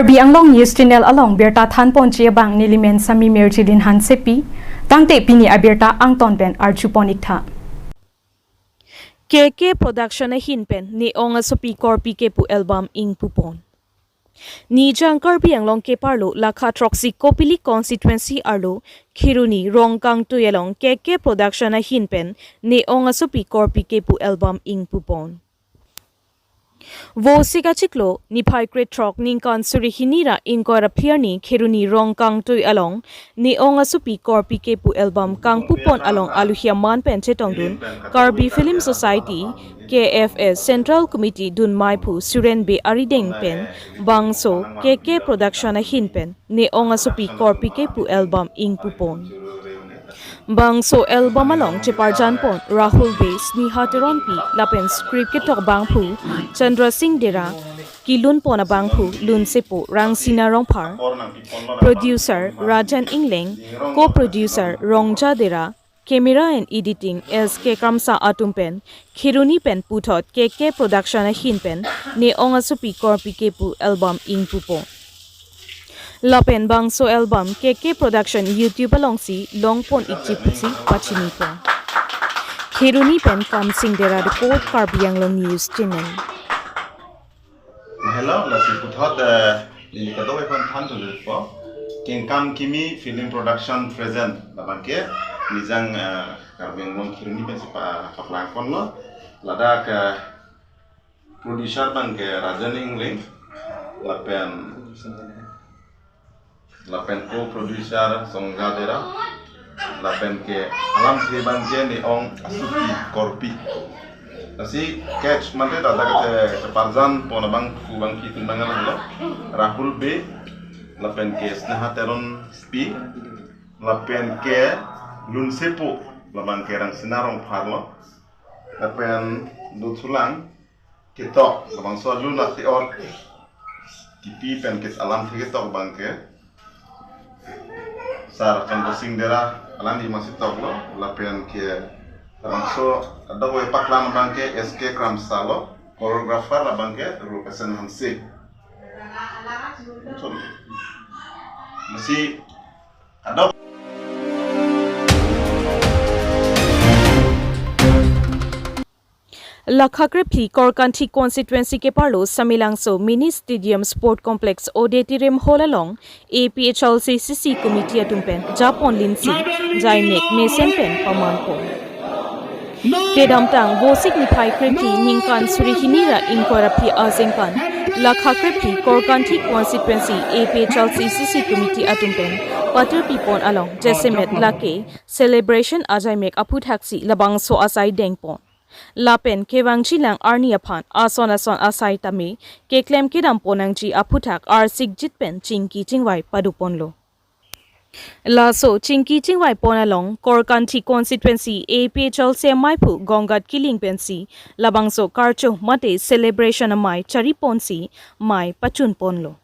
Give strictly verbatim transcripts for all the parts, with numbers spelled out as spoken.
Karbi Anglong News Channel along birta thanponji abang nelimen Sami Mirjilin Hansepi, tangte pini abirta angton pen arjupon iktha. K K Production ahin pen Ne Ong Asopi Korpi Kepu album ingpupon. Nijang Karbi Anglong keparlo lakha throksi Kopili constituency arlo Kheroni Rongkangtui along K K Production ahin pen Ne Ong Asopi Korpi Kepu album ingpupon. Vosik achiklo niphai krethrok ningkan suri hini ra ingkoi ra phli arni Kheroni Rongkangtui along Ne Ong Asopi Korpi Kepu album kangpupon along aluhi aman pen chetongdun Karbi Film Society, K F S Central Committee dunmaiphu Suren Bey arideng pen bangso K K Production ahin pen Ne Ong Asopi Korpi Kepu album ingpupon. Bangso album along cheparjanpon Rahul Bey, Sneha Teronpi lapen script ketok abangphu Chandra Singh Dera, kelunpon abangphu Lunsepo Rangsina Rongphar, producer Rajan Engleng, co-producer Rongja Dera, camera and editing S K Kramsa atum pen Kheroni pen puthot K K Production ahin pen Ne Ong Asopi Korpi Kepu album ingpupon. Lapen bangso album K K Production YouTube alongsi longpon ikji pusi pachinipon. Kheroni pen Kamsing Dera report, Karbi Anglong News Channel. Hello, lasi puthot, eh, neli kadokave aphan thanthunpo. Kengkam Kimi Film Production present labangke Nijang, eh, Karbi Anglong Kheroni pensi pa-, paklangponlo. Ladak, eh, producer abangke Rajan Engleng, lapen, lapen co-producer Songja Dera, lapen ke alamthe abangke Ne Ong Asopi Korpi. Lasi cast mate ladak ke cheparjanpon abangphu abangpi atum abang lo Rahul Bey, lapen ke Sneha Teronpi, lapen ke Lunsepo, labangke Rangsina Rongphar lo, lapen dothulang ketok labangso alun ate-ot kipi pen ke alamthe ketok abangke Sir Chandra Singh Dera, alangli masi toklo, lapen ke labangso adokave paklang abangke S K Kramsa lo, choreographer abangke Rupesan Hanse. Masi adok Lakha krephli Korkanthi constituency keparlo Samelangso Mini Stadium Sport Complex Auditorium Hall along A P H L C C C committee atum pen japon linsi jaimek mesen pen pamanpon. Kedamtang Vosik niphai krephli ningkan suri hini ra ingkoi ra phli aningkan lakha krephli Korkanthi constituency A P H L C C C committee atum pen patirpipon along jasemet lake celebration ajaimek aphuthaksi labangso asai dengpon. Lapen kevangjilang arni aphan ason ason asai tame keklem kedam ponnangji aphuthak arsikjit pen chingki chingvai padoponlo. Laso chingki chingvai pon along Korkanthi constituency A P H L C amaiphu Gonggat Killing pensi labangso karcho mate celebration amei chariponsi mei pachunponlo.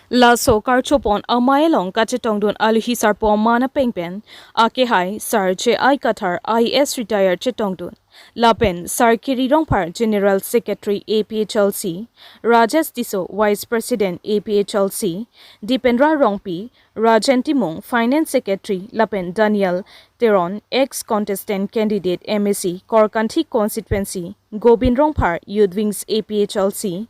Laso karchopon amei along kachetongdun aluhi sarpo aman apeng pen akehai Sir J I Kathar I A S retired chetongdun. Lapen Sir Kiri Rongphar General Secretary A P H L C, Rajesh Tisso Vice President A P H L C, Dipendra Rongpi, Rajen Timung Finance Secretary, lapen Daniel Teron ex contestant candidate M A C Korkanthi constituency, Gobin Rongphar Youth Wings A P H L C,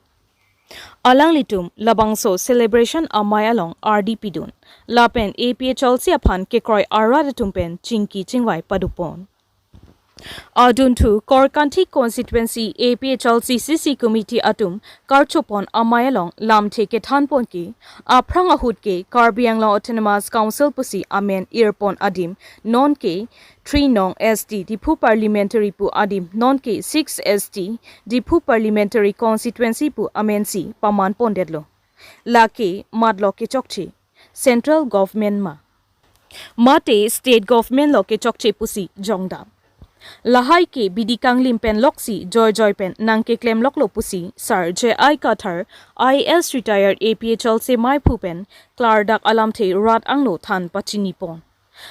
alanglitum labangso celebration amei along ardi pidun. Lapen A P H L C aphan kekroi arat atum pen chingki chingvai padopon. Adunthu Korkanthi constituency A P H L C C C committee atum karchopon amei along lamthe kethanpon ke aphrang ahut ke Karbi Anglong Autonomous Council pusi amen irpon adim non ke three nong S T Diphu Parliamentary pu adim non ke six S T Diphu Parliamentary Constituency pu amensi pamanpondetlo. Lake matlo kechokche Central Government ma, mate State Government lo kechokche pusi jongdam. Lahai ke bidi kanglim pen loksi joi joi pen nangkeklemloklo pusi Sir J I Kathar I A S retired A P H L C amaiphu pen klardak alamthe rat angno than pachinipon.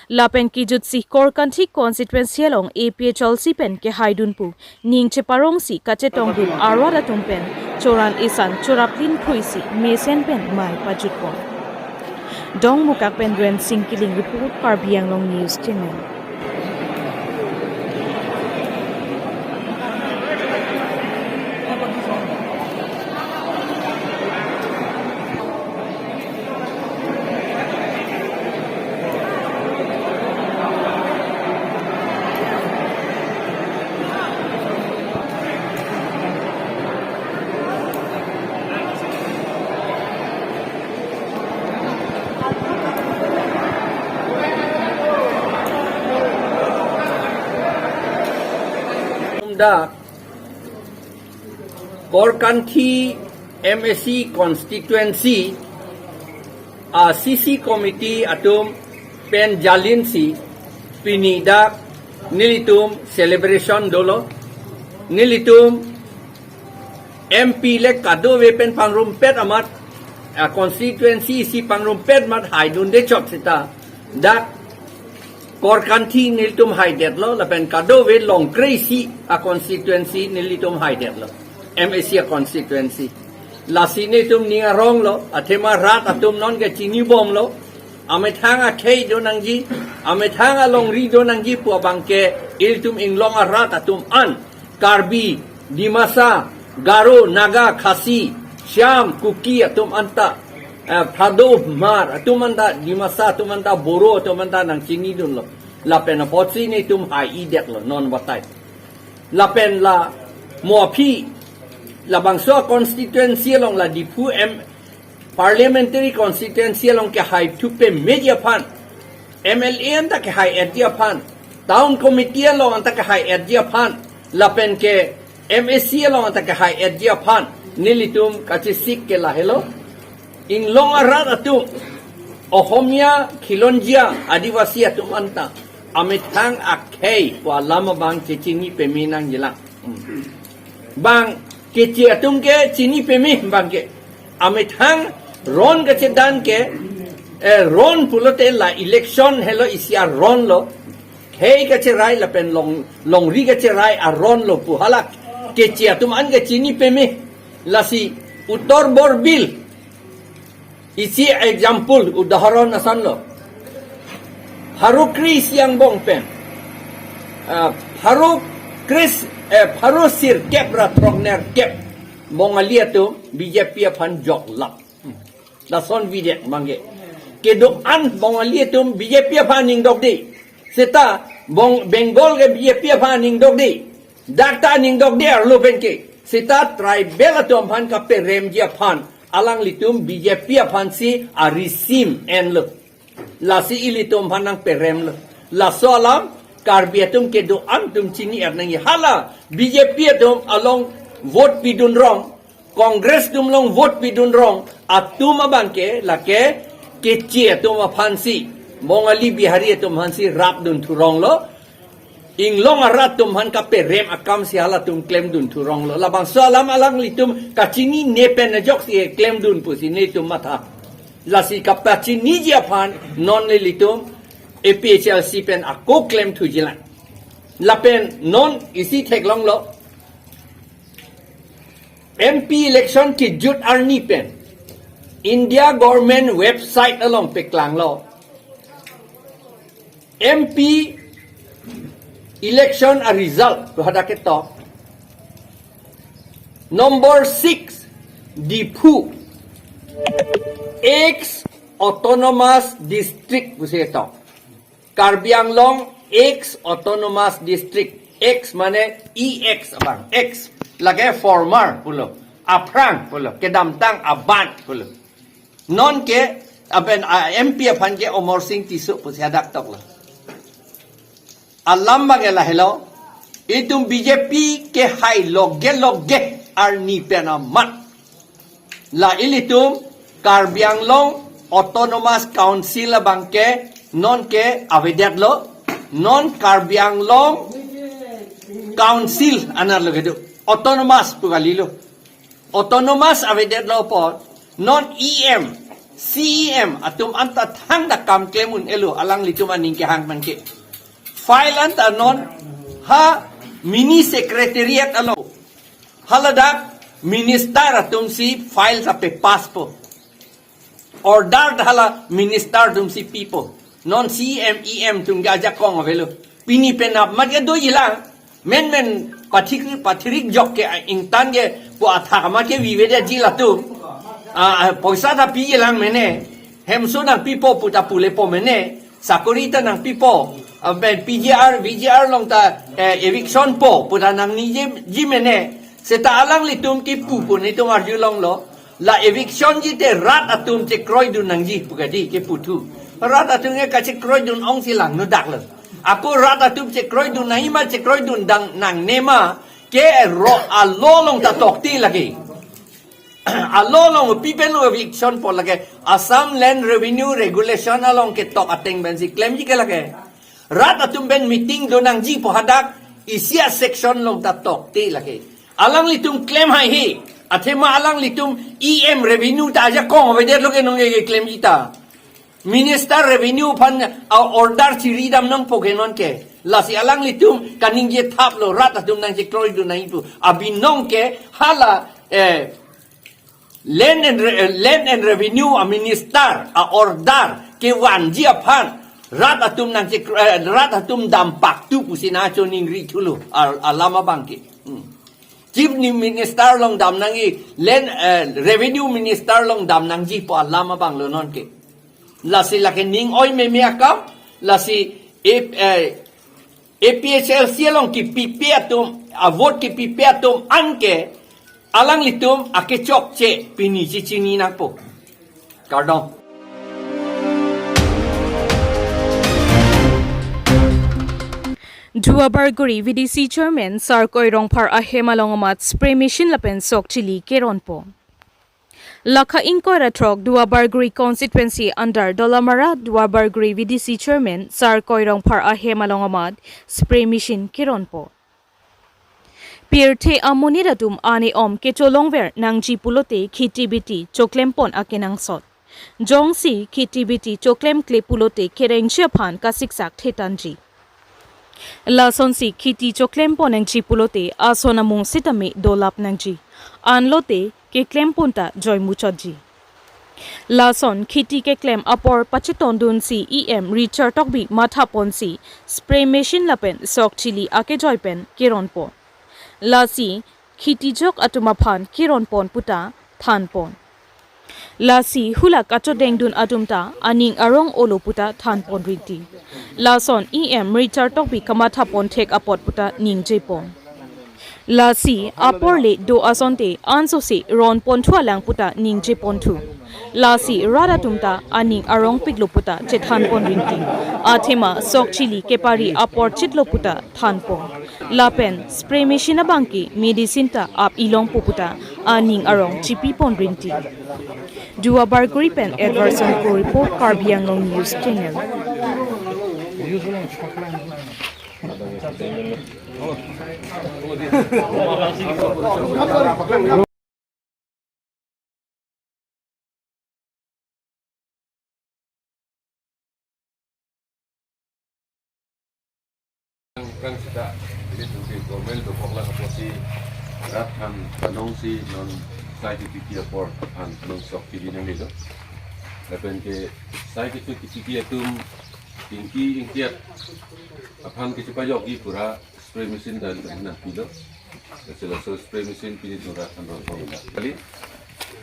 Lapen kejutsi Korkanthi constituency along A P H L C pen kehaidun pu ning cheparongsi kachetongdun arat atum pen Choran isan chorap tin phuisi mesen pen mei pajutpon. Dongmukak pen Rensing Killing report, Karbi Anglong News Channel. Dak Korkanthi M A C constituency a C C committee atum pen jalinsi pini dak nelitum celebration dolo. Nelitum M P le kadokave pen pangrumpet amat, a constituency isi pangrumpet amat haidunde chot seta dak Korkanthi nelitum haidetlo, lapen kadokave Longkre isi a constituency nelitum haidetlo, M A C a constituency. Lasi nelitum ning aronglo, athema rat atum non ke chinibomlo, amethang akhei do nangji, amethang alongri do nangji pu abangke ilitum inglong arat atum an, Karbi, Dimasa, Garo, Naga, Khasi, Shyam, Kuki atum anta, eh, Thadou, Hmar atum anta, Dimasa atum anta, Boro atum anta nangchinidunlo. Lapen apotsi nelitum hai-idetlo non batai. Lapen la mo aphi, labangso a constituency along, la Diphu M, parliamentary constituency along ke haithu pemeji aphan, M L A anta ke hai-etji aphan, town committee along anta ke hai-etji aphan, lapen ke M A C along anta ke hai-etji aphan, nelitum kachesik ke lahelo. Inglong arat atum, Ohomia, Khilonjia, Adivasi atum anta amethang akhei pu alam abang chechini peme nangjilang. Hmm. Bang keche atum ke chini peme bang ke. Amethang ron kachedan ke, eh, ron pulote la election helo isi aron lo. Khei kacherai lapen long, longri kacherai aron lo pu hala keche atum an ke chini peme. Lasi Uttar Borbil isi example, udaharon asan lo. Pharo kre-isi angbong pen, ah, pharo kre-, eh, pharo sirkep ra throknerkep Bongali atum B J P aphan joklap. Lason avedetlo bang ke. Kedo-an Bongali atum B J P aphan aning dokde. Seta Bong-, Bengal ke B J P aphan aning dokde. Dak ta aning dokde arlo pen ke. Seta tribal atum aphan kaperemji aphan alanglitum B J P aphansi arisim enlo. Lasi ilitum aphan nangperemlo. Laso alam Karbi atum kedo-an atum chini-et nangji, hala B J P atum along vote pidun rong, Congress atum along vote pidun rong atum abang ke lake keche atum aphansi, Bongali Bihari atum aphansi rapdun thuronglo. Inglong arat atum aphan kaperem akamsi halatum klemdun thuronglo. Labangso alam alanglitum kachinine pen ajoksi klemdun pusi nelitum matha. Lasi kapachiniji aphan non nelitum A P H L C pen ako klemthujilang. Lapen non isi theklonglo. M P election kejut arni pen India government website along peklanglo. M P election a result pu hadak ketok. Number six, Diphu, ex autonomous district pusi ketok. Karbi Anglong ex autonomous district. Ex mane E X abang. Ex lake former pulo. Aphrang pulo. Kedamtang aban pulo. Non ke aben a M P aphan ke Amarsing Tisso pusi hadak toklo. Alam abang ke lahelo. Itum B J P kehai loge loge arni pen amat la ilitum Karbi Anglong Autonomous Council abang ke non ke avedetlo. Non Karbi Anglong Council anerlo kedo. Autonomous pu kalilo. Autonomous avedetlo apot non E M, C E M atum anta thangta kam klem un-elo, alanglitum aning kehang abang ke. File anta non ha mini secretariat along. Haladak Minister atum si file ta pe-pass po. Order ta hala minister atum si pipo. Non C M, E M atum ke ajakong avelo. Pini penap mat ke doji lang. Menmen pathik, pathirik jok ke ingtan ke pu athak mat ke vive det ji latum. Ah, ah, poisa ta piji lang mene. Hemso nangpipo pu ta pulepo mene. Sakori ta nangpipo. Ah, pen P G R, V G R along ta, eh, eviction po pu ta nangniji mene. Seta alanglitum kipu pu netum arjulonglo. La eviction ji te rat atum chekroidun nangji pu kadi keputhu. Rat atum ke kachekroidun ong si langno dak lo. Ako rat atum chekroidun nangji ma, chekroidun dang nangne ma, ke ro a-law along ta tokte lake. A-law along pi pen lo eviction po lake. Assam Land Revenue Regulation along ketok ateng pensi klemji ke lake. Rat atum pen meeting do nangji pu hadak isi a-section along ta tokte lake. Alanglitum klem haihe. Athema alanglitum E M revenue ta ajakong avedetlo ke nonke klemji ta. Minister revenue aphan a-order chiri dam nangpo ke nonke. Lasi alanglitum kaningje thaplo rat atum nangchekroidun nangji pu. Abinong ke hala, eh, Land and Re-, eh, Land and Revenue a-minister a-order kevanji aphan rat atum nangchek-, eh, rat atum dam paktu pusi nangchiningri thulo al-, alam abang ke. Hmm. Chief ni Minister along dam nangji, Land, eh, Revenue Minister along dam nangji pu alam abang lo nonke. Lasi lake ning oi meme akam, lasi ep-, eh, A P H L C along kipipe atum, a-vote kipipe atum anke alanglitum akechokche pini chechini nangpo. Kardom. Duarbagori V D C Chairman Sarkoi Rongphar ahem along amat spray machine lapen sok chili keronpo. Lakha ingkoi ra throk Duarbagori constituency under Dolamara Duarbagori V D C Chairman Sarkoi Rongphar ahem along amat spray machine keronpo. Pirthe amonit atum ane om kecholongver nangji pulote kheti biti choklempon akenangsot. Jongsi kheti biti choklemkle pulote kerengji aphan kasiksak thetanji. Lasonsi kheti choklempon nangji pulote ason amung sitame dolap nangji. Anlote keklempon ta joimuchotji. Lason kheti keklem apor pachetondunsi E M Richard Tokbi mathaponsi spray machine lapen sok chili akejoi pen keronpo. Lasi kheti jok atum aphan keronpon puta thanpon. Lasi hula kachodengdun atum ta aning arong olo puta thanpon rinti. Lason E M Richard Tokbi kamathapon thek apot puta ningjepon. Lasi apor le do asonte ansose ronpon thualang puta ningjeponthu. Lasi rat atum ta aning arongpiklo puta chethanpon rinti. Athema sok chili kepari apor chitlo puta thanpon. Lapen spray machine abangke medicine ta ap-ilongpo puta aning arong chipipon rinti. Duarbagori pen Edwardson Kro report, Karbi Anglong News Channel. Kan sita, jadi tungki government dokok lang apotsi rat aphan kanong si non sai di titi apor aphan kanong sok titi nang dilo. Lapen ke sai di titi atum tingki ingkiat aphan kechepajokji pura spray machine dan nangpilo. Lasi laso spray machine pini tura kan rong kong na. Kali,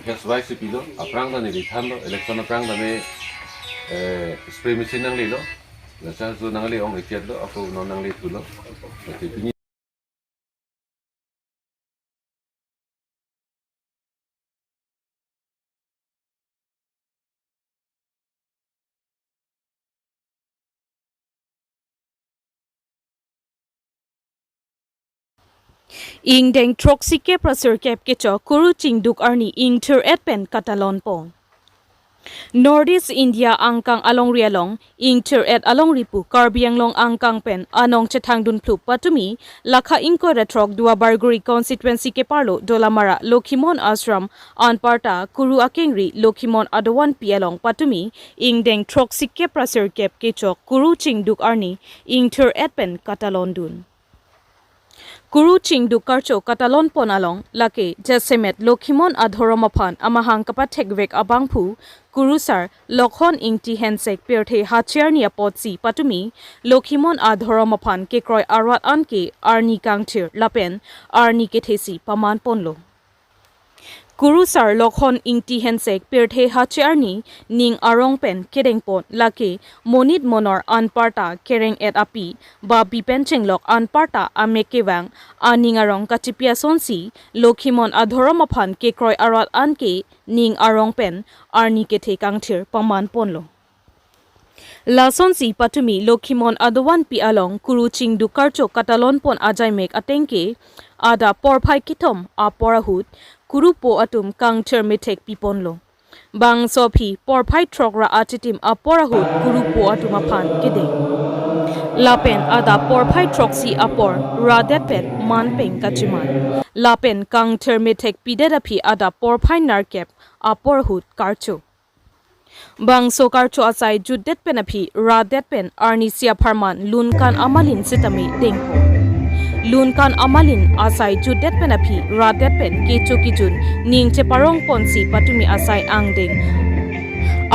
gas wise si pilo, aphrang ta neli thanlo, election aphrang ta ne, eh, spray machine nanglelo. Lasi so nangle ong ikiat lo, ako non nangle thulo. Lasi pini Ingdeng throksi kep ra sirkep kechok Kuru Chingduk arni ingthir-et pen katalonpo. North East India angkang alongri along ingthir-et alongri pu Karbi Anglong angkang pen anong chethangdun phlup patumi lakha ingkoi ra throk Duarbagori constituency keparlo Dolamara Lokhimon Ashram anparta Kuru akengri Lokhimon Adavanpi along patumi ingdeng throksi kep ra sirkep kechok Kuru Chingduk arni ingthir-et pen katalondun. Kuru Chingduk Karcho katalon pon along lake jasemet Lokhimon adhorom aphan amahang kapathekvek abangphu Kurusar Lokhon Ingti Hensek pirthe hachi arni apotsi patumi Lokhimon adhorom aphan kekroi arat anke arni kangthir lapen arni kethesi paman ponlo. Kurusar Lokhon Ingti Hensek pirthe hachi arni ning arong pen kedeng pon lake monit monor anparta kereng-et api babi pen chenglok anparta amek kevang aning arong kachipi asonsi Lokhimon adhorom aphan kekroi arat anke ning arong pen arni kethe kangthir paman ponlo. Lasonsi patumi Lokhimon adovanpi along Kuru Chingduk Karcho katalon pon ajaimek atengke adap porphai kethom apor ahut kurupo atum kangthir methek piponlo. Bangso aphi porphai throk ra achitim apor ahut kurupo atum aphan kedeng. Lapen adap porphai throksi apor radet pen manpeng kachiman. Lapen kangthir methek pidet aphi adap porphai nerkep apor ahut karcho. Bangso karcho asai jutdet pen aphi radet pen arnisi apharman lunkan amalin sitame dengpo. Lunkan amalin asai jutdet pen aphi radet pen kecho kejun ning cheparong ponsi patumi asai angdeng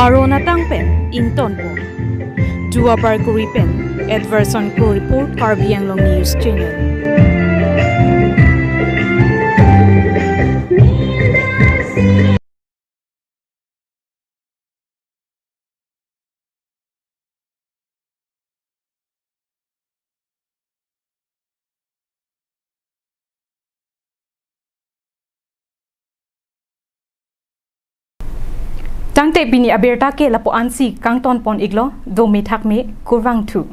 aron atang pen ington pon. Duar Bagori pen Edverson Kro report, Karbi Anglong News Channel. Tangte pini abirta ke lapu-ansi kangton pon iklo, dome thakme, kurvangthu.